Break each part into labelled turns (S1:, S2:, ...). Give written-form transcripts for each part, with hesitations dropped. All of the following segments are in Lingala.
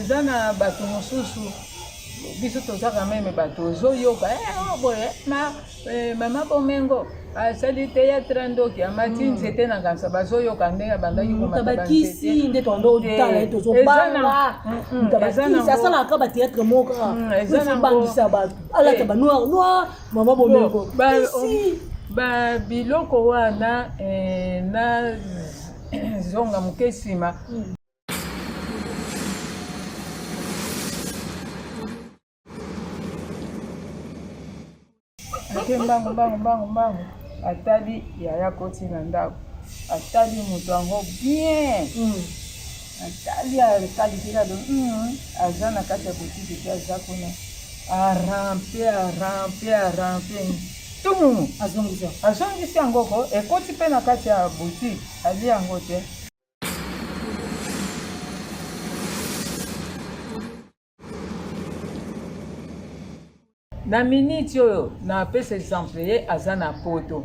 S1: Eza na bato mosusu, biso toza quand meme bato ozoyoka eh, oh, boye ma, eh, mama Bomengo asali théâtre ndoki amati nzete na kanisa, bazoyoka ndenge abandaki komata
S2: bakisi nde tondo otala ye tozobanga moto abakisi asalaka ba théâtre moko kaka ebangisa bato alata ba noir noir mama Bomengo kisi
S1: ba biloko wana eh, na zonga moke nsima. Ake mbangu mbangu mbangu mbangu, atali yaya koti na ndako, atali moto yango bien, atali akalikili alo aza na kati ya boutique te, aza kuna arampe arampe arampe tumu,
S2: azongisi
S1: azongisi yango ko ekoti mpe na kati ya boutique, ali yango te. Na miniti oyo napesa exemple, ye aza na poto,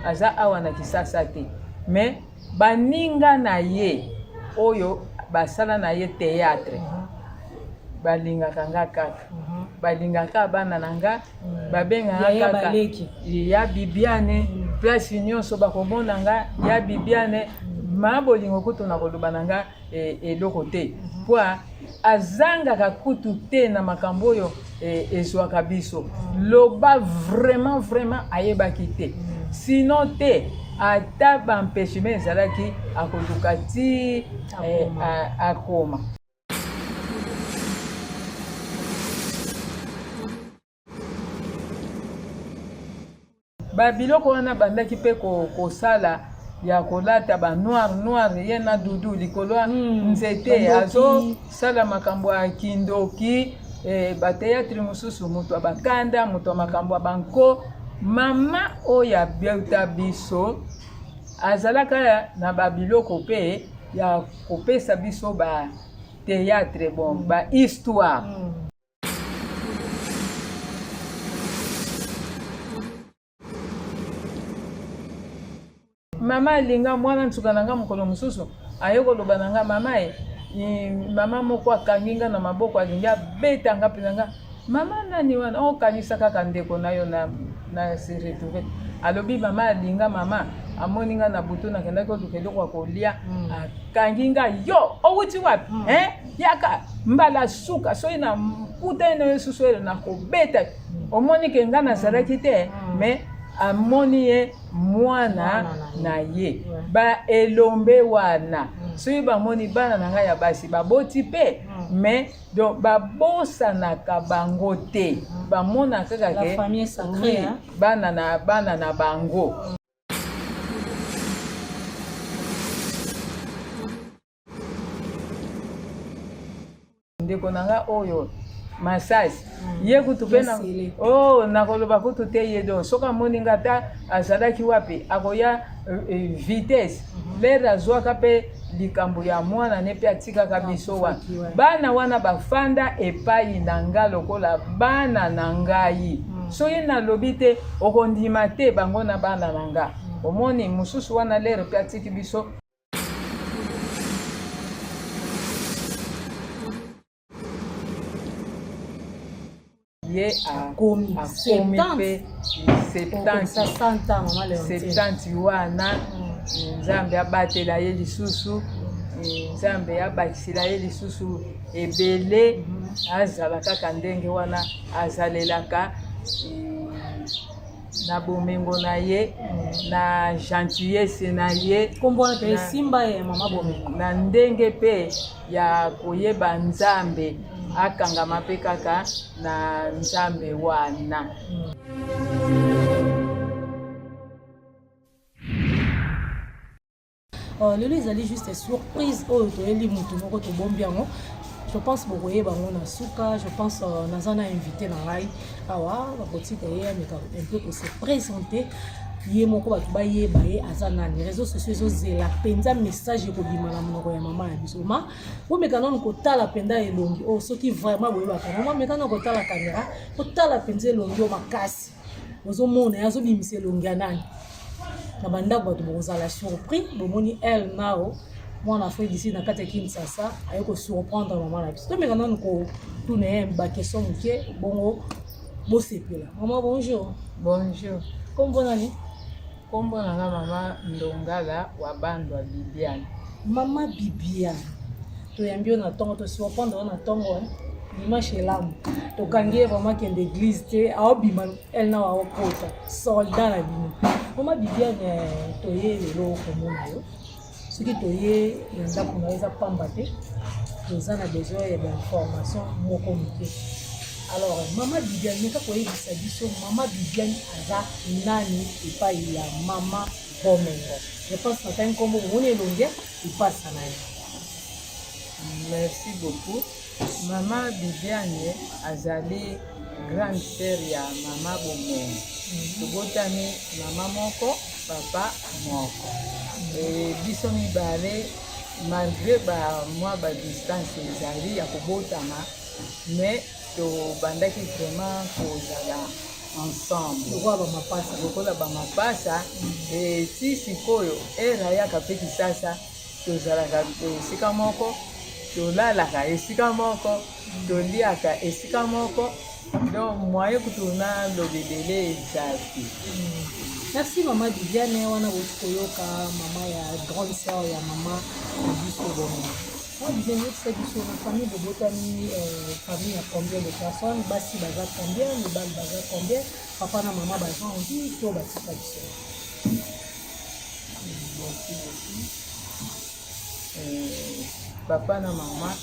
S1: aza awa na Kisasa te, mais baninga na ye oyo basala na ye théâtre balingaka nga kaka, balingaka bana na nga, babengaka kaka ya Bibiane. Place nyonso bakomona nga ya Bibiane. Ma bolingo kutu na koloba na nga eloko te, po azangaka kutu te na makambo oyo ezwaka biso. Loba vraiment vraiment ayebaki te, sinon te ata baempêchement ezalaki, akoluka ti akoma. Babiloko wana bandaki mpe kosala ya kolata ba noir noir, ye na Dudu likolo ya nzete, azosala makambo ya kindoki, eh, bateatre mosusu, moto ya bakanda, moto ya makambo ya banko. Mama oyo abeuta biso azalaka na babiloko mpe ya kopesa biso ba théâtre, bon, ba histoire. Mama alinga mwana nsuka na nga, mokolo mosusu aye koloba na nga: "Mama e, mama moko akangi nga na maboko, alingi abeta nga mpenza." Nga: "Mama nani wana?" "Okanisa kaka ndeko na yo na, na se retrouve." Alobi mama alinga, mama amoni nga na butu, nakendaki koluka eloko ya kolia, akangi nga: "Yo owuti wapi, eh? Yaka mbala suka, soki na kutani na yo susu oyo nakobeta." Omoni ke nga nazalaki te, mais amoni ye mwana na ye. Ba elombe wana, soki bamoni bana na ngai ya basi baboti mpe, mais donc babosanaka bango te, bamona kaka ke
S2: oui,
S1: bana na bango. Ndeko na nga oyo Masasi, ye kutu mpe na oh, nakoloba kutu te. Ye donc soki amoni nga, ata azalaki wapi, akoya vitesse. Lere azwaka mpe likambo ya mwana ne mpe atikaka biso wana, bana wana bafanda epai na nga lokola bana na ngai. Soki nalobi te, okondima te. Bango na bana na nga. Omoni mosusu wana, lere mpe atiki biso. Ye
S2: akomi
S1: akomi mpe 70 wana. Nzambe abatela ye lisusu, Nzambe abakisela ye lisusu ebele, azala kaka ndenge wana azalelaka na bomengo na ye, na gentillesse na ye.
S2: Nkombo wana mpe esimba ye, mama Bomengo.
S1: Na ndenge mpe ya koyeba Nzambe, akangama mpe kaka na Nzambe wana.
S2: Lelo ezali juste surprise oyo toyeli motu moko, tobombi yango. Je pense bokoyeba yango na suka. Je pense naza na invité na ngai awa, bakotika ye ameka un peu kose présenter ye moko, bato bayeba ye aza nani. Réseau sociaux ezozela mpenza message ekobima na monoko ya mama ya biso. Ma bomeka nanu kotala mpenza elongi oyo, soki vraiment boyebaka mama, meka nanu kotala caméra, kotala mpenza elongi oyo makasi. Ozomona ye azobimisa elongi ya nani na bandako, bato bokozala surpris. Bomoni el nao. Mwana Afrique du Sud na kati ya Kinshasa aye kosurprendre mama na biso. Tomeka nanu kotuna ye baquestion moke, bongo bosepela. Mama, bonjour.
S1: Bonjour.
S2: Kombo nani?
S1: Kombo na nga mama Ndongala wa Bandwa Bibiane.
S2: Mama Bibiane, toyambi yo na ntongo, tosurprendre yo na ntongo, dimanche elamu. Tokangi ye vraiment kende église te, aobima ele na aokota soldat na bino. Mama Bibiane, toye lelo komona yo. Soki toye na ndako na yo eza pamba te, toza na besoin ya bainformation moko moke. Alors mama Bibiane, meka koyebisa biso mama Bibiane aza nani epai ya mama Bomengo. Je pense natangi nkombo, bomoni elongi epasa na ye.
S1: Merci beaucoup. Mama Bibiane azali grande sœur ya mama Bomengo. Tobotami mama moko, papa moko. E biso mibale, malgré ba mwa ba distance ezali ya kobotama, mais tobandaki vraiment kozala ensemble
S2: lokola bamapasa.
S1: Lokola bamapasa. E ti sikoyo ere ayaka mpe Kisasa, tozalaka esika moko, tolalaka esika moko, toliaka esika moko. Donc moyen kutu naloba ebele eza te.
S2: Merci mama Bibiane. Wana boti koyoka mama ya grande sœur ya mama na biso Bomengo. Mama Bibiane, yebisa biso na famille bobotami, famille ya combien de personnes? Basi baza combien? Mibali baza combien? Papa na mama baza en vie to batika biso?
S1: Merci beaucoup. Papa na mama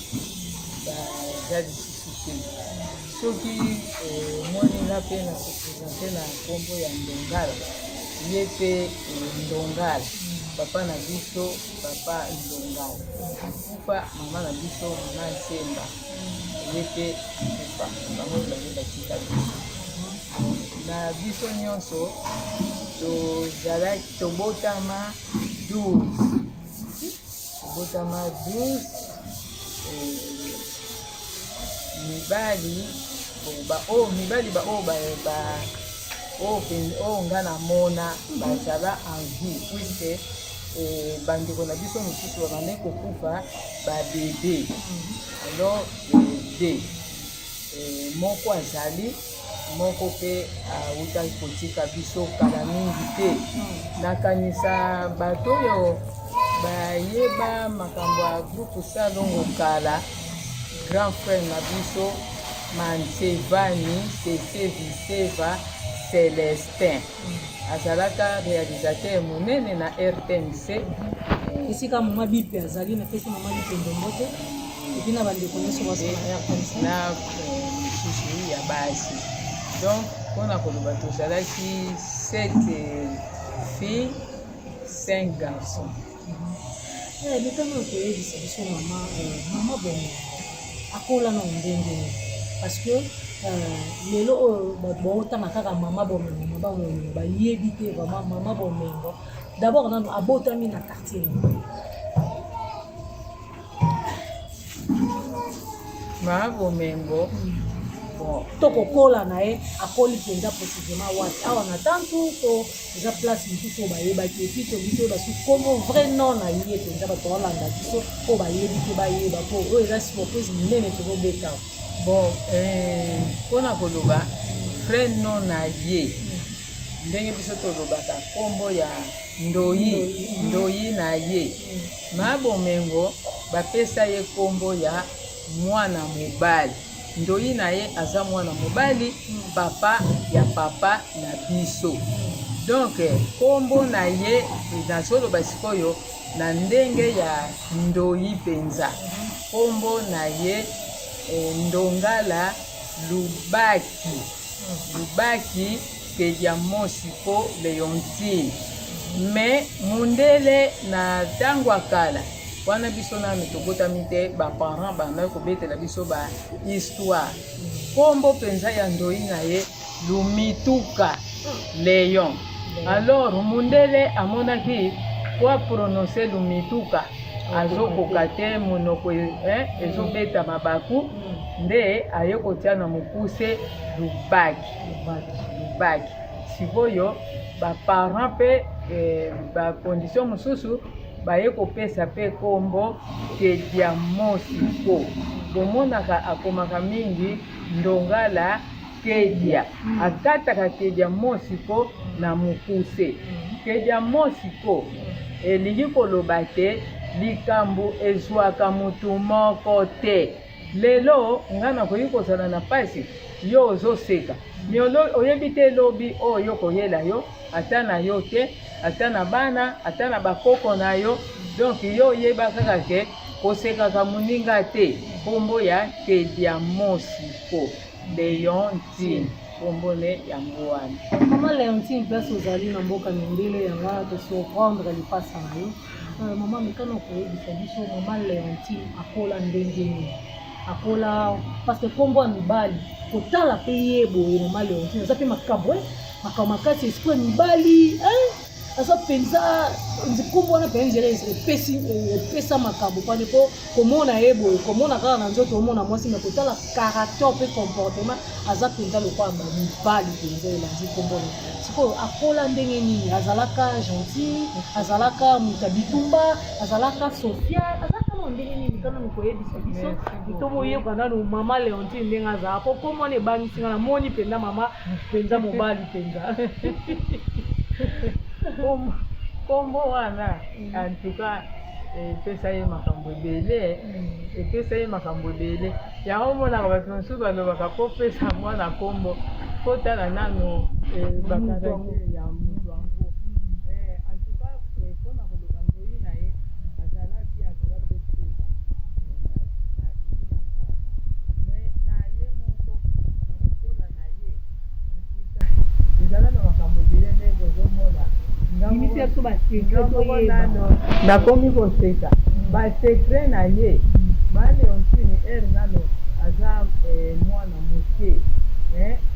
S1: baza lisusu te. Soki omoni nga mpe na koprésenter na nkombo ya Ndongala, ye mpe Ndongala, papa na biso, papa Ndongala akufa, mama na biso, mama Nsemba, ye mpe akufa. Bango mibale batika biso. Na biso nyonso tozalaki, tobotama 12, tobotama 12, mibali baoyo, mibali baoyo oyo nga namona bazala en vie, puisque bandeko na biso mosusu babandaki kokufa babébé. Alors de moko azali, moko mpe awutaki kotika biso kala mingi te. Nakanisa bato oyo bayeba makambo ya groupe Salongo kala, grand frère na biso Mantsevani Sese Viseva Celestin, azalaka réalisateur monene na RTNC.
S2: Esika mama Bipe azali, napesi mama Bipe ndombo te, et puis na bandeko nyonso basala na RTNC.
S1: Na mosusu ya basi. Donc mpona koloba, tozalaki 7 filles, 5 garçons.
S2: Mitano. Koyebisa biso mama Bomengo akola na ndenge nini? Parce que lelo oyo bato baotanga kaka mama Bomengo, mama Bomengo, bayebi te vraiment mama Bomengo. D'abord nano abotami na quartier nini?
S1: Mama Bomengo, bon,
S2: to kokola na ye, akoli mpenza précisément wapi? Awa na Tantu to eza place mosusu oyo bayebaki? Et puis tobi toyeba su komo vrai nom na ye mpenza, bato balanda biso oyo bayebi te bayeba, mpo oyo eza surprise monene tozobeta.
S1: Bon, mpona koloba vrai nom na ye, ndenge biso tolobaka nkombo ya ndoyi, ndoyi na ye, ma Bomengo, bapesa ye nkombo ya mwana mobali. Ndoyi na ye aza mwana mobali, papa ya papa na biso. Donc nkombo na ye, nazoloba sikoyo na ndenge ya ndoyi mpenza, nkombo na ye Ndongala Lubaki, Lubaki Kedia Mosiko Leontine. Mais mundele na ntango ya kala wana, biso nanu tobotami te, baparent bandaki kobetela biso ba histoire, nkombo mpenza ya ndoyi na ye Lumituka Léon. Alors mundele amonaki po aprononce Lumituka azokoka te, monoko ezobeta mabaku, nde aye kotia na mokuse Lubaki, Lubaki. Sikoyo baparent mpe bacondition mosusu. Baye kopesa pe kombo Kediamosiko. Bomonaka akomaka mingi Ndongala Kedia. Akataka Kediamosiko na mokuse. Kediamosiko elingi koloba te likambo ezwaka mutu moko te. Lelo nga nakoki kozala na pasi, yo ozoseka. Mais oyebi te lobi oyo ekoyela yo, ata na yo te, ata na bana, ata na bakoko na yo. Donc yo oyeba kaka ke kosekaka moninga te. Kombo ya Kediamosiko Leontine, kombo ne yango wana.
S2: Maman Leontine, place ozali na mboka mindele yango wana to surprendre lipasa na yo. Mama, mekana koyebisa biso mama Leontine akola ndenge nini? Akola parce que kombo ya mibali kotala pe ye boye mama Leontine aza pe makambo makambo makasi, esprit ya mibali aza mpenza nkombo wana mpenza nzela epesi epesa makambo mpane mpo komona ye boye, komona kaka na nzoto omona mwasi, me kotala caractère mpe comportement aza mpenza lokola mibali mpenza elandi nkombo na. Sikoyo akola ndenge nini? Azalaka gentil, azalaka moto ya bitumba, azalaka social, azalaka nano ndenge nini? Kaka nano koyebisa biso to boyoka nano mama Leontine ndenge azala, po kombo wana ebangisi nga, namoni mpenza mama mpenza mobali mpenza.
S1: Kombo wana en tout cas epesa ye makambo ebele, epesa ye makambo ebele. Yango omonaka bato mosusu balobaka po pesa mwana kombo, po tala nano bacaractère ya moto yango. En tout cas mpona koloba ndoi na ye, azalaki azala pe te na bimi nano wana, mais na ye moko na kokola na ye ezala na makambo ebele ndenge ozomona.
S2: Bimisi biso basecret toyeba.
S1: Nakomi koseka basecret na ye. Baleontine ere nano aza mwana moke,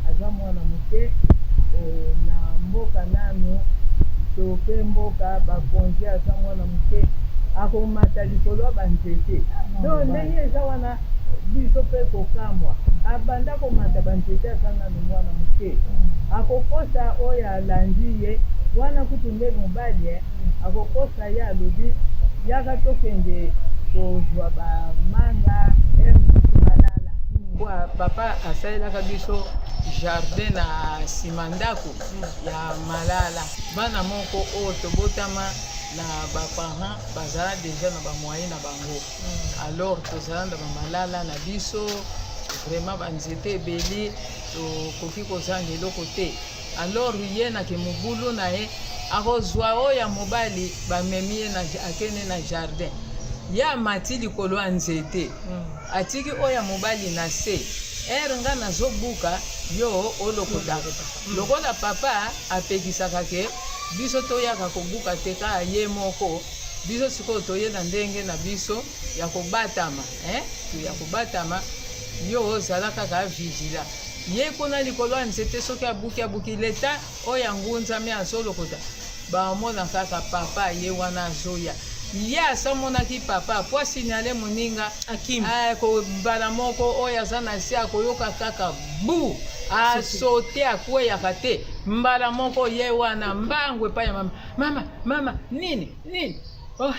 S1: aza mwana moke na mboka nano toke mboka bakonzi, aza mwana moke, akomata likolo ya banzete. Donc ndenge eza wana, biso mpe kokamwa, abanda komata banzete aza nano mwana moke. Akokosa oyo alandi ye wana, kutu nde mobali akokosa ye, alobi yaka tokende kozwa bamanga malala. Kwa papa asalelaka biso jardin na nsima ndako ya malala. Bana moko oyo tobotama na baparent bazala déjà na bamoyen na bango, alors tozala na bamalala na biso, vraiment banzete ebele, tokoki kozanga eloko te. Alors ye nake mobulu na ye, akozwa oyo ya mobali, bamemi ye akende na jardin, ye amati likolo ya nzete, atiki oyo ya mobali na se. Ere nga nazobuka, yo olokotaka. Lokola papa apekisaka ke biso toyaka kobuka te kaka ye moko, biso sikoyo toye na ndenge na biso ya kobatama, ya kobatama. Yo ozala kaka vigilant. Ye kuna likolo ya nzete, soki abuki, abuki leta oyo angunzami azolokota, bamona kaka papa ye wana azoya. Ye asamonaki papa po asignale moninga, mbala moko oyo aza na se akoyoka kaka bu, asote, akweyaka te. Mbala moko ye wana mbangu epai ya mama: "Mama, mama, nini nini?" "Oh,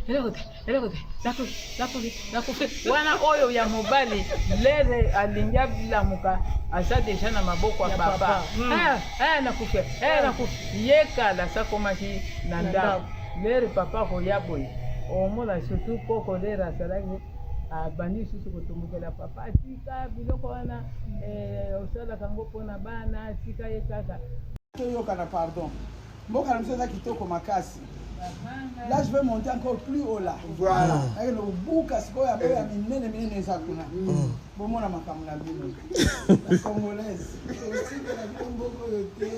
S1: eloko te, eloko te, nakufi, nakufi, nakufi." Wana oyo ya mobali lere alingi alamuka, aza déjà na maboko ya papa. "Ah, ah, nakufi, nakufi." Ye kala asakomaki na ndako. Lere papa koya boye, omona surtout koko lere azalaki abandi lisusu kotombokela papa: "Tika biloko wana, osalaka yango mpona bana, tika ye kaka."
S3: Toyokana, pardon, mboka na biso eza kitoko makasi. Là, je vais monter encore plus haut là.
S4: Voilà.
S3: Nakende kobuka sikoyo ya ya minene minene eza kuna. Bomona makambo na bino Congolaise, totikela bino mboka oyo te,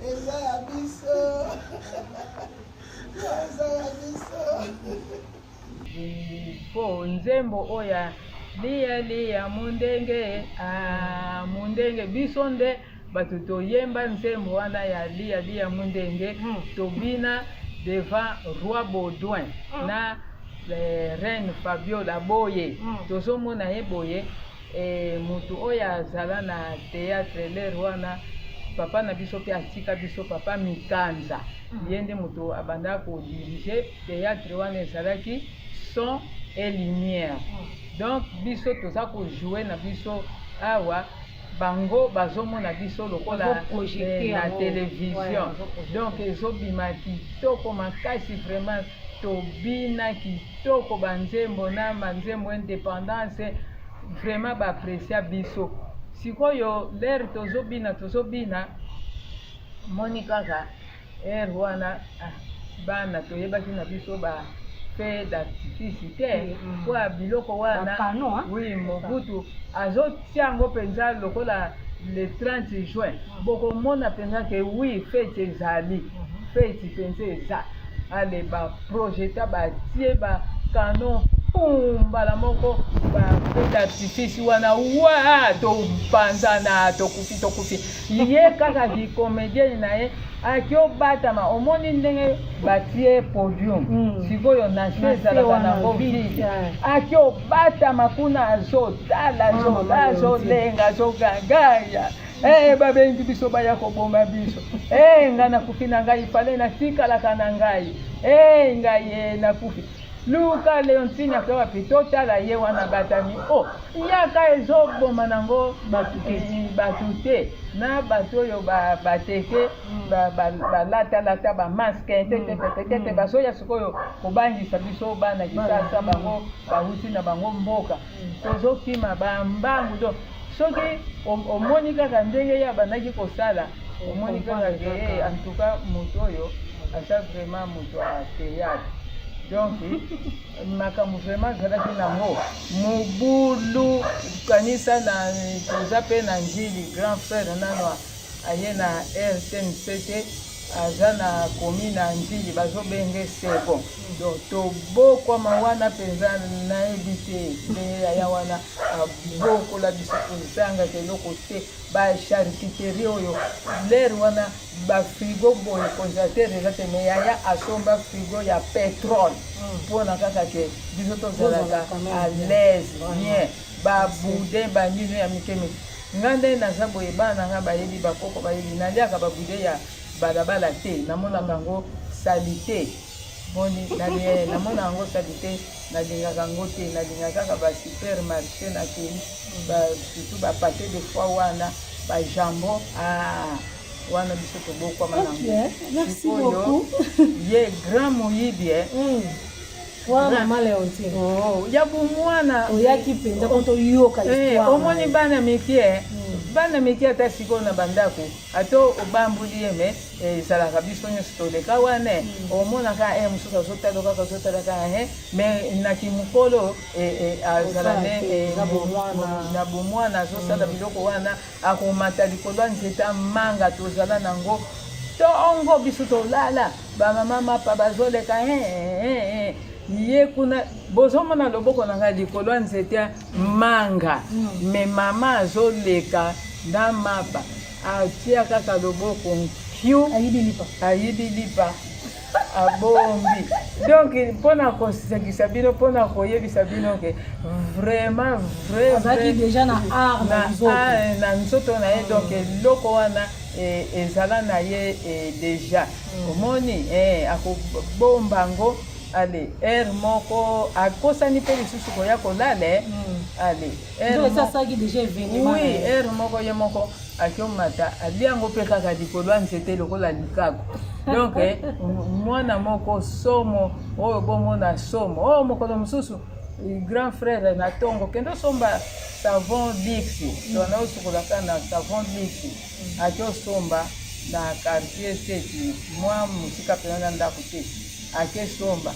S3: eza ya biso, eza ya biso.
S1: Po nzembo oyo ya lia lia mundenge, ah, mundenge, biso nde bato toyemba nzembo wana ya lia lia mundenge. Tobina devant roi Baudouin na reine Fabiola boye. Tozomona ye boye, mutu oyo azala na théâtre lere wana. Papa na biso mpe atika biso, papa Mikanza, ye nde moto abanda kodiriger théâtre wana. Ezalaki son et lumière. Donc biso toza kojouer na biso awa, bango bazomona biso lokola na télévision. Donc ezobima kitoko makasi vraiment. Tobina kitoko, banzembo na banzembo indépendance, vraiment baapprécia biso. Sikoyo l'heure tozobina, tozobina, moni kaka heure wana, ah, bana toyebaki na biso ba feu d'artifice te, po ya biloko wana. Oui, Mobutu azotia yango mpenza lokola le 30 juin. Bokomona mpenza ke oui, fête ezali, fête mpenza eza. Ale, baprojeta, batie bacanon, pum, mbala moko bafeu d'artifice wana wa, topanzana, tokufi, tokufi. Ye kaka kicomédien na ye, aki obatama. Omoni ndenge batie podium, sikoyo na se ezalaka nango vide. Aki obatama kuna, azotala, azolenga, azogangaya: "Eh, babengi biso, baya koboma biso. Eh, ngai nakufi na ngai, fale natikalaka na ngai. Eh, ngai e nakufi." Luka Leontine ake wapi? Totala ye wana batami o yaka, ezoboma nango bato te, na bato oyo bateke balatalata bamasques tetetetete, bazoya sikoyo kobangisa biso bana Kisasa. Bango bawuti na bango mboka, tozokima bambangu. Donc soki omoni kaka ndenge ye abandaki kosala, omoni kaka ke en tout cas moto oyo aza vraiment moto ya théâtre. Donc makambo vraiment azalaki nango mobulu. Kanisa na toza mpe na Njili, grand frère nano aye na RTNC te, aza na komi na Njili, bazobenge Second. Donc tobokwama wana mpenza, nayebi te ndenge yaya wana abokola biso, kozangaka eloko te. Bacharcuterie oyo l'heure wana, bafrigo boye, congélateur eza te, mais yaya asomba frigo ya pétrole mpona kaka ke biso tozalaka à l'aise bien. Baboudin, banino ya mike mike, nga nde naza boye, bana na nga bayebi, bakoko bayebi, naliaka baboudin ya balabala te. Namonaka yango saleté. Boni namona yango saleté, nalingaka yango te. Nalingaka kaka basupermarché, nakei, surtout bapâté de foie wana, bajambon wana biso tobokwama
S2: nango. Merci beaucoup.
S1: Ye grand moyibi.
S2: Wana mama Leontine.
S1: Oh, ya bomwana.
S2: Oyaki mpenza mpo toyoka.
S1: Omoni bana mike, bana mike, ata sikoyo na bandako, ata obambuli ye, mais ezalaka biso nyonso toleka wana. Omonaka e mosusu azotala kaka, azotala kaka, mais naki mokolo azala ne na bomwana, azosala biloko wana, akomata likolo ya nzete manga. Tozala nango ntongo, biso tolala, bamama mapa bazoleka ye kuna, bozomona loboko na ngai likolo ya nzete ya manga. Mais mama azoleka na mapa, atia kaka loboko nkiu.
S2: Ayibi lipa.
S1: Ayibi lipa, abombi. Donc mpona kosekisa bino, mpona koyebisa bino ke vraiment vrai.
S2: Azalaki déjà na art na nzoto.
S1: Na nzoto na ye. Donc eloko wana ezala na ye déjà. Omoni, akobomba yango. Ale, heure moko akosani mpe lisusu koya kolala. Ale.
S2: Asalaki déjà événement.
S1: Oui, heure moko ye moko akiomata, alia yango mpe kaka likolo ya nzete lokola likako. Donc mwana moko somo oyo bomona somo oyo. Mokolo mosusu, grand frère na ntongo, kende osomba savon Lix, tona osokolaka na savon Lix. Aki osomba na quartier seti, mwa mosika mpenza na ndako te. Ake somba,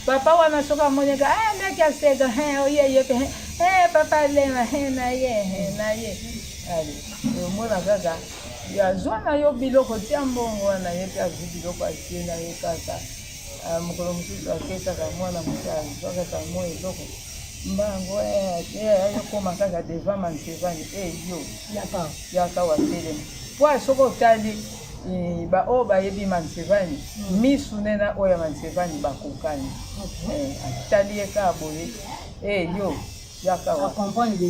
S1: papa wana soki amoneka, ah, ndaki aseka, oye ye mpe, papa alema na ye na ye. Ale, omona kaka azwa na yo biloko, tia mbongo wana. Ye mpe azwi biloko, atie na ye kaka. Mokolo mosusu ake kaka, mwana moke azwa kaka mwa eloko, mbango ayokoma kaka devant Mansevani: "E yo, yaka." Watelema po soki otali baoyo bayebi Mansevani, misu nde na oyo ya Mansevani bakokani. Atali ye kaka boye: "E yo, yaka wa,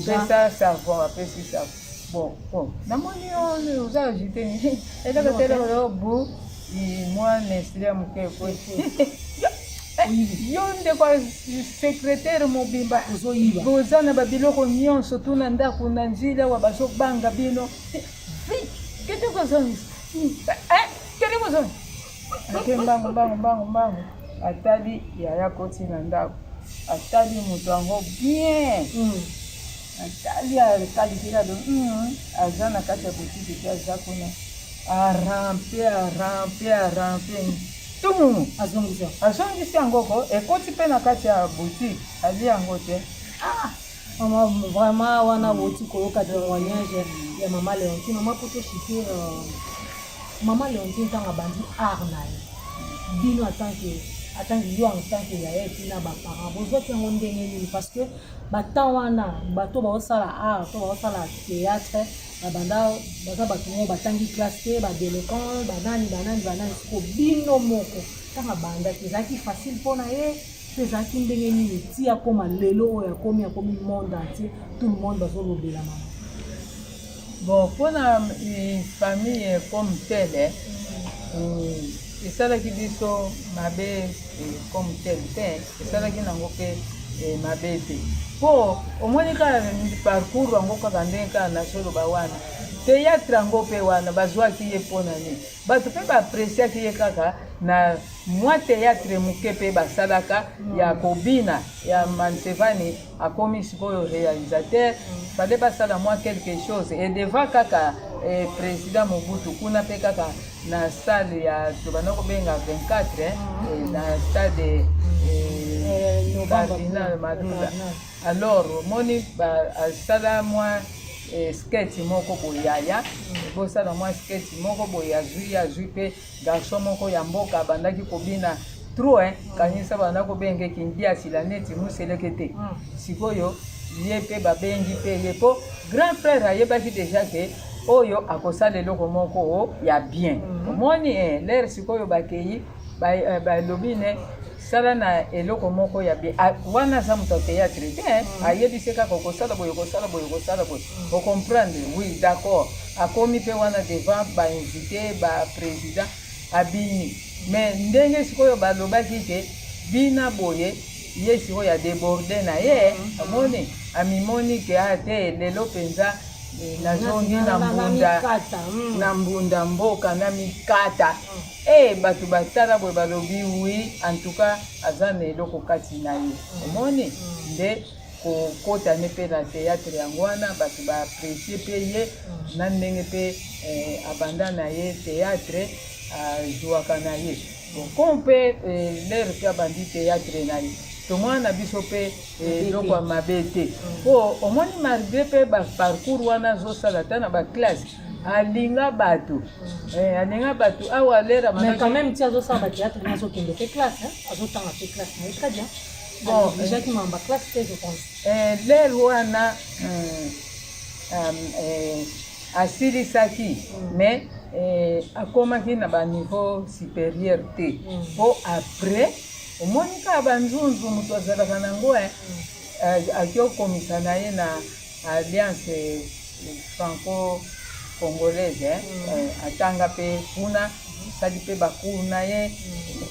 S1: pesa savon." Apesi savon. Bon, bon, namoni yo oza agité, eloko te, eloko bu mwa Nestlé ya moke po yo ndeko ya secrétaire mobimba
S2: ozoyiba.
S1: Boza na babiloko nyonso tuna ndako na nzila awa, bazobanga bino. Vite, kende kozongisa, kende kozongisa. Ake mbangu mbangu mbangu mbangu, atali yaya koti na ndako, atali moto yango bien, atali, akalikili, alo aza na kati ya boutique te, aza kuna, arampe, arampe, arampe tumu.
S2: Azongisa.
S1: Azongisi yango ko ekoti mpe na kati ya boutique, ali yango te.
S2: Mama, vraiment wana boti koyoka témoignage ya mama Léontine. Mama, po toshite mama Léontine, ntango abandi art na ye, bino en tant que yo, en tant que yaya epi na baparent, bozwaki yango ndenge nini? Parce que batemps wana, bato baosala art to baosala théâtre, babanda baza bato moko batangi classe te, badélinquant, banani banani banani. Siko bino moko, ntango abandaki, ezalaki facile mpo na ye to ezalaki ndenge nini ti akóma lelo oyo akomi monde entier, tout le monde bazolobela mama?
S1: Bon, mpona famille comme telle, esalaki biso mabe comme tel te, esalaki nango mpe mabe te, mpo omoni kaka parcours yango, kaka ndenge kaka nazoloba wana, théâtre yango mpe wana bazwaki ye mpona nini, bato mpe baappréciaki ye kaka na mwa théâtre moke mpe basalaka ya kobina ya Mansevani. Akomi sikoyo réalisateur, fallait basala mwa quelque chose et devant kaka président Mobutu kuna mpe kaka na salle ya tobanda kobenga 24, na stade Cardinal Malula. Alors omoni, asala mwa sketch moko boye, yaya bosala mwa sketch moko boye, azwi mpe garçon moko ya mboka abandaki kobina trop, hein, kanisa banda kobenge kindiasila neti museleke te. Sikoyo ye mpe babengi mpe ye mpo grand frère ayebaki déjà ke oyo akosala eloko moko ya bien. Omoni, l'heure sikoyo bakei, balobi ne sala na eloko moko ya bien. Wana aza moto ya théâtre te, ayebisi kaka okosala boye, okosala boye, okosala boye, ocomprendre? Oui, d'accord. Akomi mpe wana devant bainvité, baprésident, abini. Mais ndenge sikoyo balobaki ke bina boye, ye sikoyo adéborde na ye, amoni, amimoni ke a te, lelo mpenza nazongi na mbunda, na mbunda mboka na mikata. E bato batala boye, balobi: "Oui, en tout cas aza na eloko kati na ye." Omoni nde kokota ne mpe na théâtre yango wana, bato baapprécie mpe ye na ndenge mpe abanda na ye théâtre, azwaka na ye. Bon, comme mpe l'heure mpe abandi théâtre na ye, tomwana na biso mpe eloko ya mabe te, mpo omoni, malgré mpe baparcours wana azosala ata na baclasse, alinga bato, alinga bato awa l'heure.
S2: Mais quand même, ti azosala bathéâtre na, azokende mpe classe, azotanga mpe classe na ye très bien.
S1: Bon,
S2: négligeaki mamba classe te, je pense.
S1: L'heure wana asilisaki, mais akomaki na baniveau supérieur te, mpo après omoni kaka banzunzu moto azalaka nango, aki okomisa na ye na Alliance franco congolaise, atanga mpe kuna, asali mpe bacours na ye.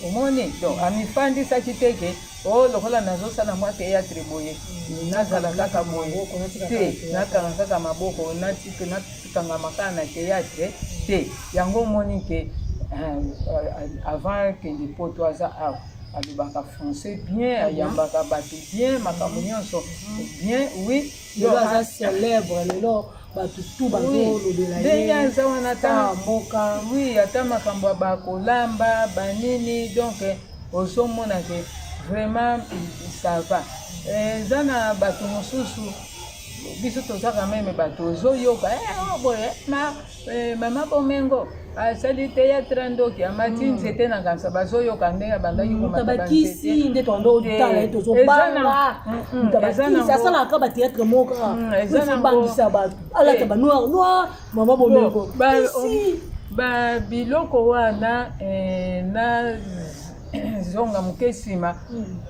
S1: Omoni, donc amifandisaki te ke o lokola nazosala mwa théâtre boye, nazala kaka boye te, nakanga kaka maboko, natikangama kaka na théâtre te. Yango omoni ke avant kende Poto, aza awa, alobaka français bien, ayambaka bato bien, makambo nyonso bien, oui.
S2: Lelo aza célèbre, lelo bato tu bazolobela.
S1: Ndenge aza wana,
S2: ata mboka.
S1: Oui, ata makambo ya bakolamba banini, donc ozomona ke vraiment ça va. Eza na bato mosusu, biso toza quand même bato, ozoyoka boye mama Bomengo asali théâtre, ndoki amati nzete na kanisa, bazoyoka ndenge abandaki.
S2: Komata bakisi nde tondo otala ye, tozobanga bakisi, asalaka bathéâtre moko kaka bato alata banoir noir. Mama Bomengo.
S1: Babiloko wana, na zonga moke nsima,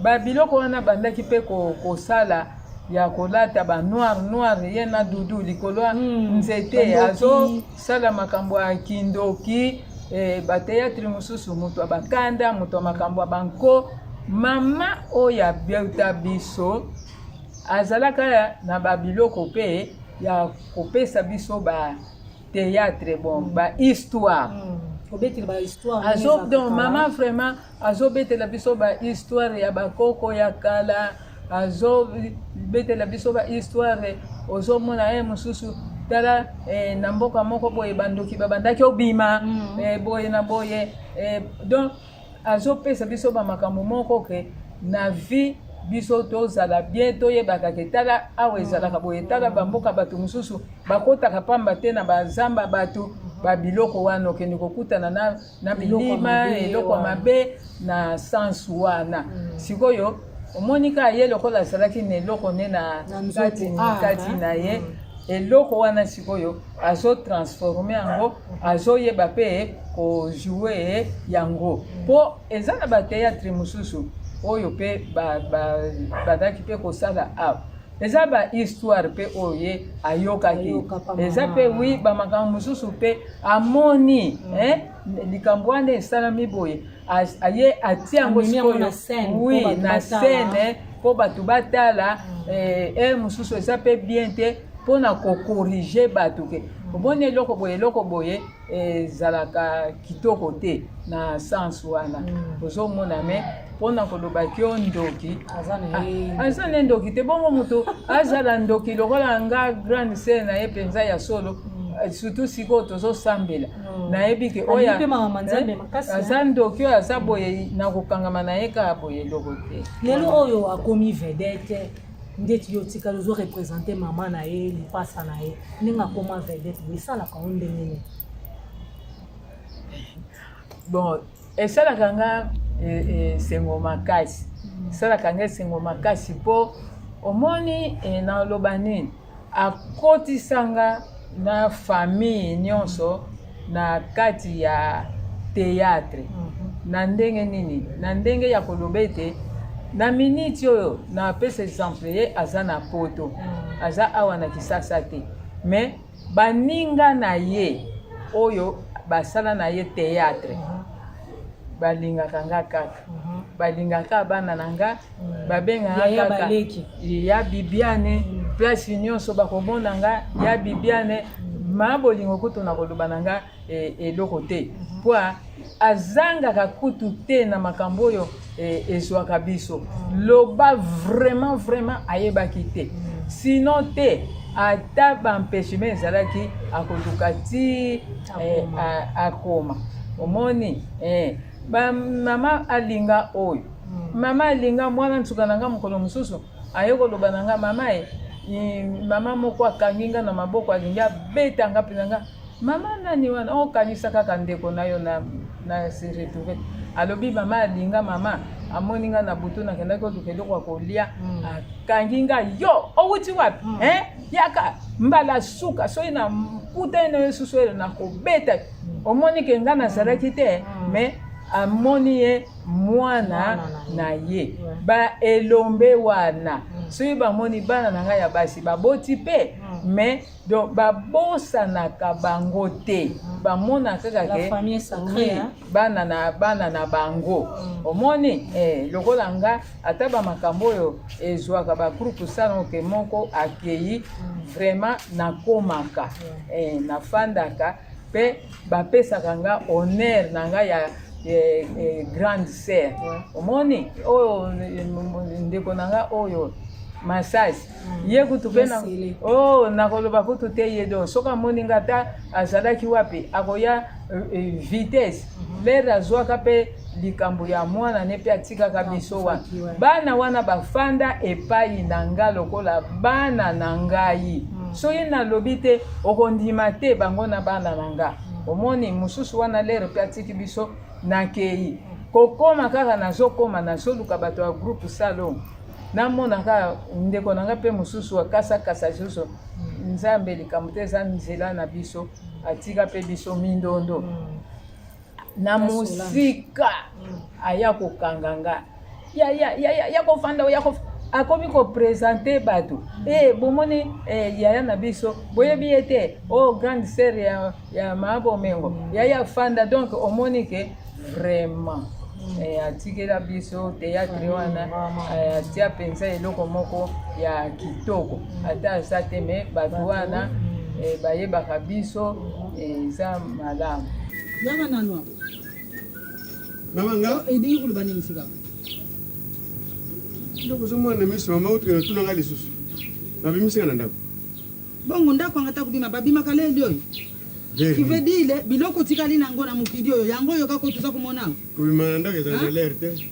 S1: babiloko wana bandaki mpe kosala. ya kolata ba noir noir, ye na Dudu likolo ya nzete.
S2: Bandoki.
S1: Azosala makambo ya kindoki. Bateatre mosusu, moto ya bakanda, moto ya makambo ya banko. Mama oyo abeuta biso azalaka na babiloko mpe ya kopesa biso ba théâtre, bon, ba histoire.
S2: Obetela ba histoire.
S1: Azo, donc mama vraiment azobetela biso ba histoire ya bakoko ya kala, azobetela biso ba histoire. Ozomona ye mosusu, tala, na mboka moko boye, bandoki babandaki obima boye na boye. Donc azopesa biso bamakambo moko ke na vie biso tozala bien, toyebaka ke tala awa ezalaka boye, tala bamboka bato mosusu bakotaka pamba te na bazamba, bato babiloko wana okende kokutana na
S2: Biloko ya
S1: bilima,
S2: mabe,
S1: eloko ya
S2: wana.
S1: mabe na sens wana. Sikoyo omoni kaka ye lokola azalaki na eloko nde na
S2: Na nzoto,
S1: kati,
S2: ah,
S1: kati
S2: hein?
S1: na ye eloko wana. Sikoyo azotransforme yango, azoyeba mpe kojouer yango, mpo eza na bateatre mosusu oyo mpe bazalaki mpe kosala awa, eza bahistoire mpe oyo ye ayokaki.
S2: Ayoka pa
S1: Eza
S2: mama.
S1: mpe wi bamakambo mosusu mpe amoni, eh, likambo wana esalami boye, aye atia yango.
S2: Amemi yango
S1: Sikoyo
S2: na scène, mpo
S1: wi
S2: bato
S1: na
S2: batala.
S1: scène mpo bato batala. Mosusu eza mpe bien te mpona kocorriger bato ke omoni eloko boye, eloko boye ezalaka kitoko te na sens wana. Ozomona, me mpona kolobaki yo ndoki,
S2: Aza na ye.
S1: Ah, aza ne ndoki te. Bongo moto azala ndoki lokola nga grande sœur na ye mpenza ya solo, surtout sikoyo tozosambela, nayebi ke
S2: Alingi mpe makambo ya Nzambe
S1: eh,
S2: makasi,
S1: aza ndoki oyo aza boye na kokangama na ye kaka boye, eloko te.
S2: Lelo oyo akomi vedette, ndeti yo otikali ozoreprésente mama na ye, lipasa na ye, ndenge akoma vedette boye, esalaka yo ndenge nini?
S1: Bon, esalaka nga esengo makasi, esalaka nga esengo makasi, mpo omoni, naloba nini, akotisanga na famille nyonso na kati ya théâtre. Na ndenge nini? Na ndenge ya koloba ete na miniti oyo napesa exemple, ye aza na Poto, aza awa na Kisasa te, mais baninga na ye oyo basala na ye théâtre balingaka nga kaka, balingaka bana na nga, babengaka
S2: Yaya
S1: kaka
S2: baleki.
S1: Ya Bibiane. Place nyonso bakomona nga ya Bibiane. Ma bolingo kutu na koloba na nga eloko te, po azangaka kutu te na makambo oyo ezwaka biso. Loba vraiment, vraiment ayebaki te, sinon te ata baempêchement ezalaki, akoluka ti akoma. Omoni, bamama alinga oyo, mama alinga mwana nsuka na nga. Mokolo mosusu aye koloba na nga: "Mama e, mama moko akangi nga na maboko, alingi abeta nga mpenza." Nga: "Mama nani wana?" "Okanisa kaka ndeko na yo na, na se retrouve." Alobi: "Mama alinga, mama amoni nga na butu, nakendaki koluka eloko ya kolia, akangi nga. Yo owuti wapi, eh? Yaka mbala suka, soki na kutani na yo susu oyo, nakobeta." Omoni ke nga nazalaki te, mais amoni ye mwana na ye. Ba elombe wana, soki bamoni bana na ngai ya basi baboti mpe, mais donc babosanaka bango te, bamona kaka
S2: La
S1: ke
S2: famille est sacrée,
S1: oui,
S2: hein?
S1: bana na bana na bango. Omoni, lokola nga ata bamakambo oyo ezwaka bagroupe salon ke moko akei, vraiment nakomaka, nafandaka mpe bapesaka nga honneur na ngai ya grande sœur. Omoni oyo ndeko na nga oyo Masasi, ye kutu mpe na
S2: Yesele.
S1: Oh, nakoloba kutu te. Ye donc soki amoni nga, ata azalaki wapi, akoya vitesse lere azwaka mpe likambo ya mwana ne mpe atikaka biso wana.
S2: Akufaki, ouais.
S1: Bana wana bafanda epai na nga lokola bana na ngai. Soki nalobi te, okondima te. Bango na bana na nga. Omoni mosusu wana, lere mpe atiki biso, nakei kokóma kaka, nazokóma, nazoluka bato ya groupe salon, namona kaka ndeko na nga mpe mosusu akasakasa lisusu. Nzambe, likambo te, eza nzela na biso, atika mpe biso mindondo na mosika, aya kokanga nga ya, ya, ya, ya, ya kofanda ya kof... Akomi ko presenter bato e bomoni eh, yaya na biso boyebi ye te o oh, grande sœur ya, ya Mabomengo yaya fanda. Donc omoni ke vraiment eh, atikela biso théâtre wana eh, atia mpenza eloko moko ya kitoko. Ata aza te, me bato wana eh, bayebaka biso, eza malamu.
S3: Yaka nanu awa.
S4: Mama nga.
S3: Elingi koloba nini sika?
S4: Ndako ozomona na miso mama, utukena tuna nga lisusu. Babimisika na ndako.
S3: Bongo ndako anga ta kobima, babimaka leli oyo. Qui veut dire biloko otikali nango na mokili oyo, yango oyo kaka oyo toza komona awa.
S4: Kobima na ndako ezalaka na l'air te.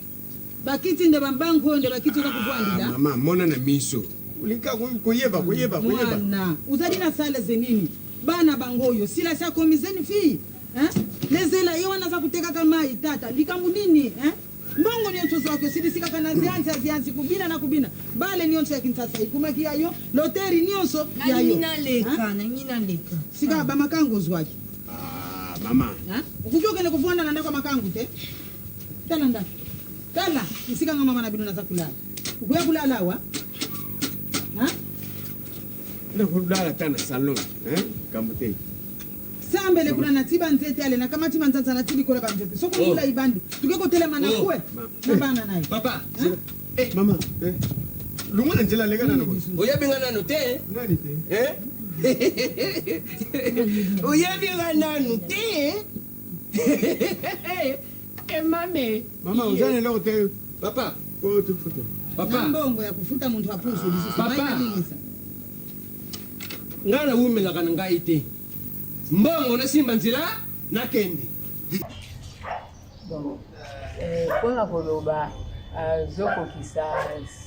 S3: Bakiti nde bambangu oyo nde bakiti oza kovwandila.
S4: Ah, mama, mona na miso. Olinga koyeba, koyeba, koyeba.
S3: Mwana, ozali na sale zenini? Bana bango oyo, sila si akomi zeni fille. Hein? Lezela ye wana aza kotekaka mai tata likambo nini hein? Mbongo nyonso ozwaki osilisi kaka na zianzi ya zianzi kubina na kubina bale nyonso ya Kinshasa ekomaki ya yo loteri nyonso ya yo.
S5: Nalingi naleka, nalingi naleka.
S3: Sika bamakangu ozwaki.
S4: Ah, mama.
S3: Hein? Okoki okende kovanda na ndako ya makangu te? Tala ndako. Tala esika nga mama na bino naza kulala. Okoya kulala awa? Hein?
S4: Nakolala ata na salon, hein? Kambo te.
S3: Sambele kuna na ti banzete ale nakamati manzanza na ti likolo ya banzete soki mbula ibandi tuke kotelema na kwe na bana na ye.
S6: Papa.
S3: Hein?
S6: Eh.
S4: Mama, eh. Longwa na nzela, leka nano boye.
S6: Oyebi nga nanu te?
S4: Nani te?
S6: Eh? Oyebi nga nanu te? Eh, mame.
S4: Mama, oza na eloko te.
S6: Papa.
S4: Po tufuta.
S6: Papa.
S3: Na mbongo ya kofuta moto apusu lisusu.
S6: Papa.
S3: Mai nalingisa.
S6: Ngai nawumelaka na ngai te. Mbongo nasimba nzela nakende.
S1: Donc mpona koloba azokokisa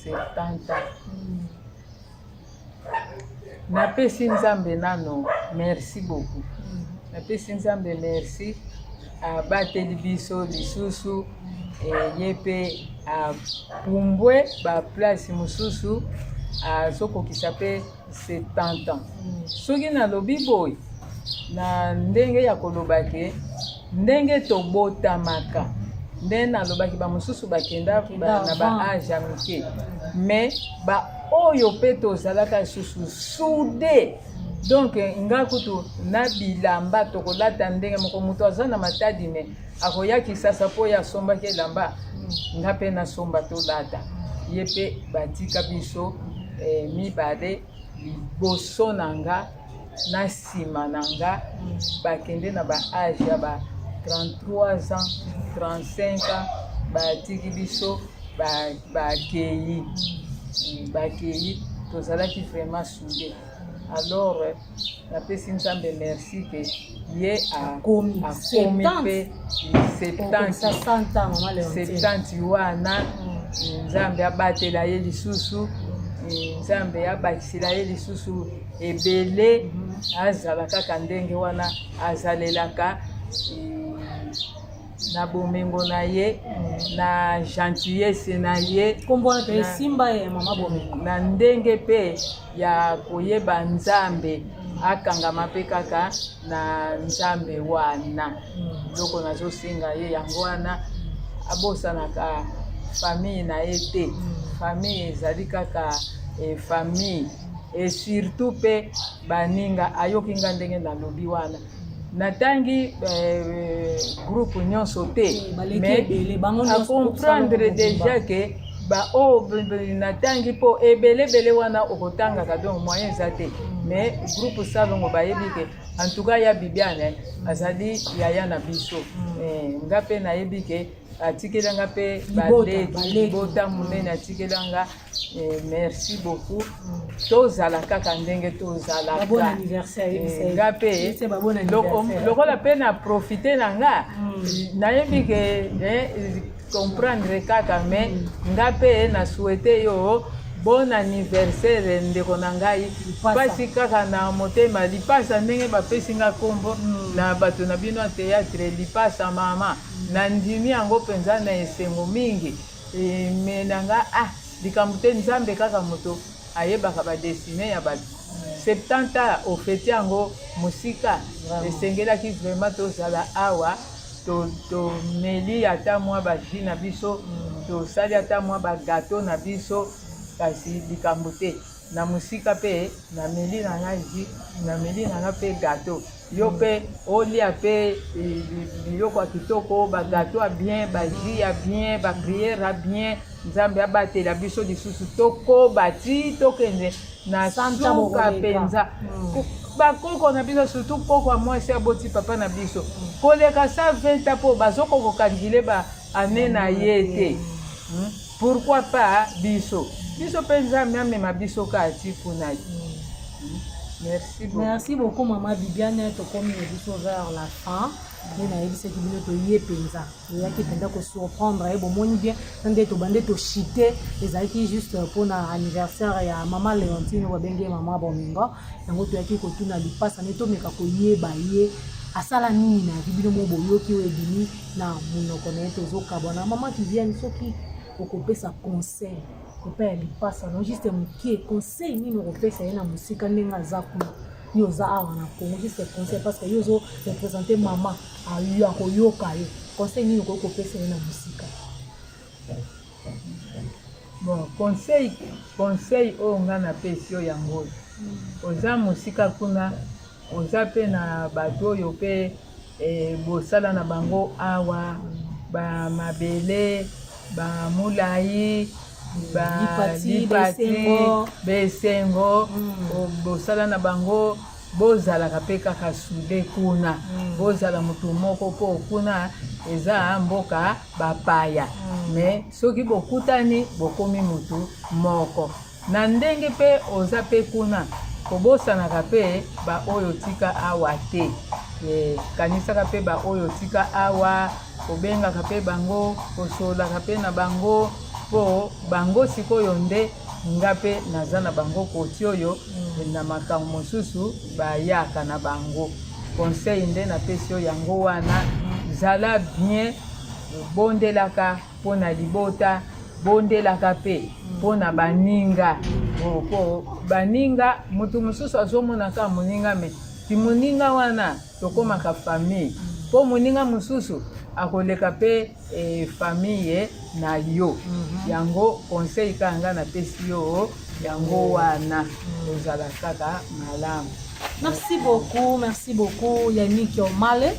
S1: 70 ans, napesi Nzambe nano merci beaucoup. Napesi Nzambe merci, abateli biso lisusu, ye mpe apumbwe baplace mosusu, azokokisa mpe 70 ans. Soki nalobi boye na ndenge ya koloba ke ndenge tobotamaka, nde nalobaki bamosusu bakenda na baage ya mike, mais baoyo mpe tozalaka lisusu soudé. Donc nga kutu na bilamba tokolata ndenge moko. Moto aza na Matadi me akoya Kisasa mpo ye asombaki elamba, nga mpe nasomba, tolata. Ye mpe batika biso mibale liboso na nga na nsima na nga, bakende na baage ya ba 33 ans, 35 ans, batiki biso, bakei, bakei. Tozalaki vraiment soudé. Alors napesi Nzambe merci ke ye
S2: akomi
S1: akomi mpe 70 wana. Nzambe abatela ye lisusu, Nzambe abakisela ye lisusu ebele, azala kaka ndenge wana azalelaka na bomengo na ye, na gentillesse na ye.
S2: Nkombo wana mpe esimba ye, mama Bomengo.
S1: Na ndenge mpe ya koyeba Nzambe, akangama mpe kaka na Nzambe wana. Biloko nazosenga ye yango wana, abosanaka famille na ye te. Famille ezali kaka famille, et surtout mpe baninga. Ayoki nga ndenge nalobi wana, natangi groupe nyonso te, mais acomprendre déjà ke baoyo natangi, mpo ebelebele wana okotangaka, donc moyen eza te. Mais groupe Salongo bayebi ke en tout cas ya Bibiane azali yaya na biso. Nga mpe nayebi ke atikelanga mpe baleki, libota monene atikelanga. Merci beaucoup. Tozala kaka ndenge tozalaka. Nga mpe lokola mpe na profite na nga, nayebi ke comprendre kaka, mais nga mpe na souhaite yo bon anniversaire, ndeko na ngai. Mpasi kaka na motema, Lipasa, ndenge bapesi nga nkombo na bato na bino ya théâtre, Lipasa mama, nandimi yango mpenza na esengo mingi. Me na nga, ah, likambo te. Nzambe kaka moto ayebaka badestinée ya bato. 70 ans, ofeti yango mosika. Esengelaki vraiment tozala awa, tomeli ata mwa bajus na biso, tosali ata mwa bagâteau na biso. Kasi likambo te, na mosika mpe nameli na nga jus, nameli na nga mpe gateau. Yo mpe olia mpe biloko ya kitoko, ba gateau ya bien, ba jus ya bien, ba prière ya bien. Nzambe abatela biso lisusu, tokoba ti tokende na suka mpenza. Bakoko na biso, surtout koko ya mwasi aboti papa na biso, koleka 120 ans mpo bazokoka kokangile ba année na ye te. Pourquoi pas biso? Biso mpe Nzambe amema biso kaka ti kuna. Merci beaucoup.
S2: Merci beaucoup maman Bibiane, tokomi na biso vers la fin. Nde nayebisaki bino toye mpenza, toyaki mpenza kosurprendre ye, bomoni bien na nde tobande tochite, ezalaki juste mpona anniversaire ya mama Leontine oyo babengi ye mama Bomengo. Yango toyaki kotuna lipasa nde tomeka koyeba ye asala nini na vie. Bino mo boyoki oyo ebimi na monoko na ye, tozokabwana. Mama Bibiane, soki okopesa conseil epai ya lipasa no juste mokie, conseil nini okopesa ye na mosika ndenge aza kuna, yo oza awa na Congo, juste conseil parce que yo ozo représente mama akoyoka yo, conseil nini okoki kopesa ye na mosika?
S1: Bon, conseil oyo nga napesi yo yango oyo: oza mosika kuna, oza mpe na bato oyo mpe bosala na bango awa, bamabele, bamolai,
S2: Lipati,
S1: balipati, besengo, bosala na bango, bozalaka mpe kaka soudés kuna, bozala motu moko, mpo kuna eza mboka bapaya. Mais soki bokutani, bokomi motu moko. Na ndenge mpe oza mpe kuna, kobosanaka mpe baoyo tika awa te. Kanisaka mpe baoyo tika awa, kobengaka mpe bango, kosololaka mpe na bango, mpo bango sikoyo nde nga mpe naza na bango koti oyo na makambo mosusu bayaka na bango. Conseil nde napesi yo yango wana: zala bien, bondelaka mpona libota, bondelaka mpe mpona baninga, mpo baninga moto mosusu azomona kaka moninga, mais ti moninga wana tokomaka famille, mpo moninga mosusu akoleka mpe famille na yo. Yango conseil kaka nga napesi yo yango wana, ozala kaka malamu.
S2: Merci beaucoup, merci beaucoup Yannick Omale.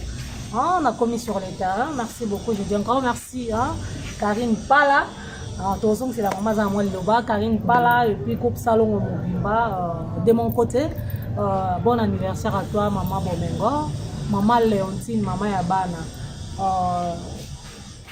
S2: Hein, on a commis sur le terrain. Merci beaucoup. Je dis encore merci, hein, Karine Pala. C'est la maman za moi liloba Karine Pala et puis Coupe Salon Mobimba de mon côté. Bon anniversaire à toi maman Bomengo, maman Léontine, maman Yabana.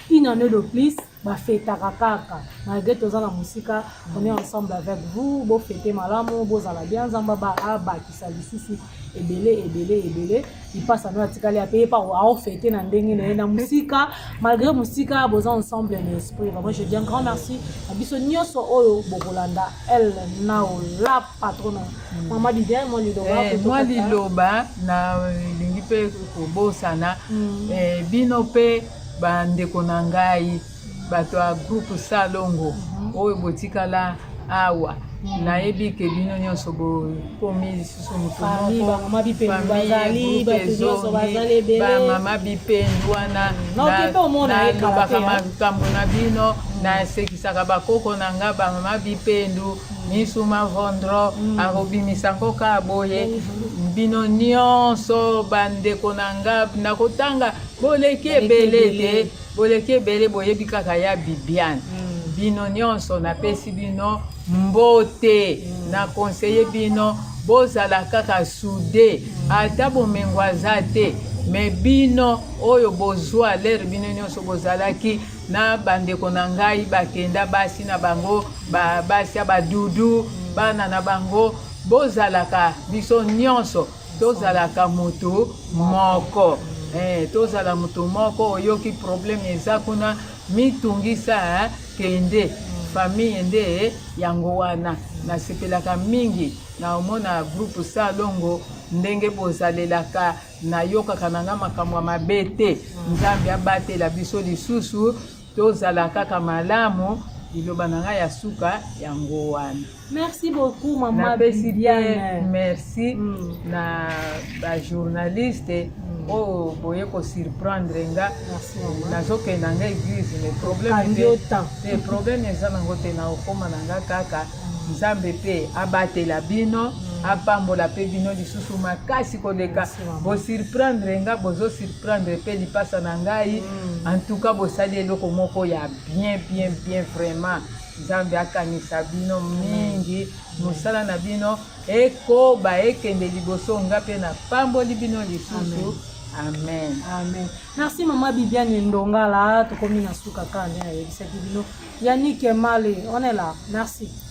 S2: Une année de plus, bafetaka kaka malgré toza na mosika, on est ensemble avec vous. Bofete malamu, bozala bien, Nzambe abakisa lisusu ebele ebele ebele. Lipasa no atikali ape ye pa aofete na ndenge na ye na mosika, malgré mosika boza ensemble na esprit. Vraiment, je dis un grand merci na biso nyonso oyo bokolanda El Nao la patrona. Mama Bibiane, mwa liloba?
S1: Mwa liloba nalingi mpe kobosana, bino mpe bandeko na ngai, bato ya groupe Salongo oyo botikala awa, nayebi ke bino nyonso bokomi lisusu motu moko, bamama Bipendu wana, nalobaka makambo na bino, nasekisaka bakoko na nga bamama Bipendu, misu mavondro, akobimisa nkoka boye. Bino nyonso bandeko na nga, nakotanga boleki ebele te, boleki ebele, boyebi kaka ya Bibiane. Bino nyonso napesi bino mbote, na conseille bino bozala kaka soudés, ata bomengo aza te, mais bino oyo bozwa lere, bino nyonso bozalaki na bandeko na ngai bakenda, basi na bango, basi ya badudu, bana na bango, bozalaka biso nyonso tozalaka motu moko, tozala motu moko. Oyoki problème eza kuna, mitungisa, kende famille nde yango wana. Nasepelaka mingi na omona groupe Salongo ndenge bozalelaka, nayokaka na nga makambo ya mabe te. Nzambe abatela biso lisusu, tozala kaka malamu. Liloba na ngai ya suka yango wana.
S2: Merci beaucoup mama.
S1: Napesi mpe merci na bajournaliste. Oyo boye kosurprendre nga.
S2: Merci, mama.
S1: Nazokende na nga église, mais problème
S2: Okangi
S1: te.
S2: yo temps.
S1: Te, problème eza nango te, na okóma na nga kaka. Nzambe mpe abatela bino, apambola mpe bino lisusu makasi koleka.
S2: Merci, mama.
S1: Bosurprendre nga, bozosurprendre mpe lipasa na ngai. En tout cas, bosali eloko moko ya bien, bien, bien. Vraiment, Nzambe akanisa bino mingi, mosala na bino ekoba, ekende liboso. Nga mpe napamboli bino lisusu. Amen.
S2: Amen. Merci, mama Bibiane Ndongala. Tokomi na suka kaka nde nayebisaki bino. Yannick Male, on est là. Merci.